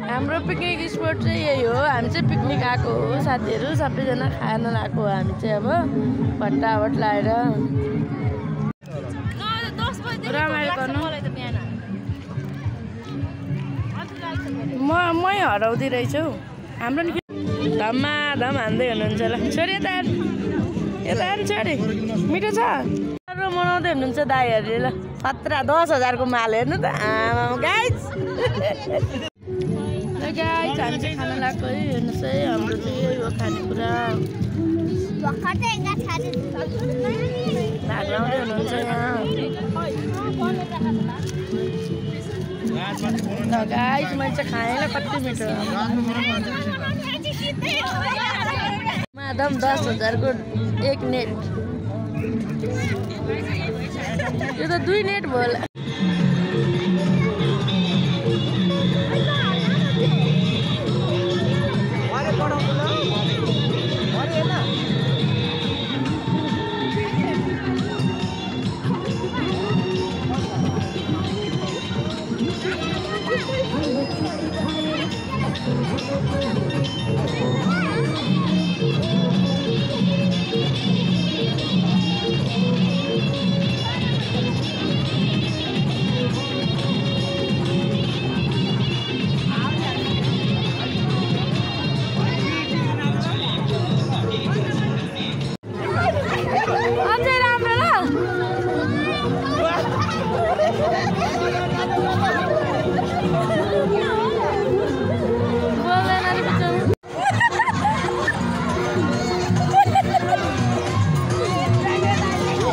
हाम्रो picnic spot चाहिँ यही हो। हामी चाहिँ पिकनिक आएको हो साथीहरू सबैजना खान आएको हो। हामी चाहिँ अब फटाफट लाएर रमाइलो गर्नु। मै हराउँदै रहेछु हाम्रो नि धम्मा धम हान्दै हुनुहुन्छ ल। छोरी यता यता छोरी मिठो छ मनाउँदै हुनुहुन्छ दाइहरूले ल। 10,000को माल हेर्नु त आमा गाइस। गाइस हामी चाहिँ खाना लाग्यो है। हेर्नुहोस् है हाम्रो चाहिँ यही हो खानेकुरा। भाग्लाउँदै हुनुहुन्छ यहाँ ल गाइस। मैले चाहिँ खाएँ ल कति मिठो। माधम 10,000को 1 नेट। यो त 2 नेट भयो होला।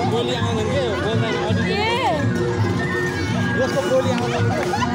गोली आउँदैन के बोल्दैन। यसको गोली आउँदैन।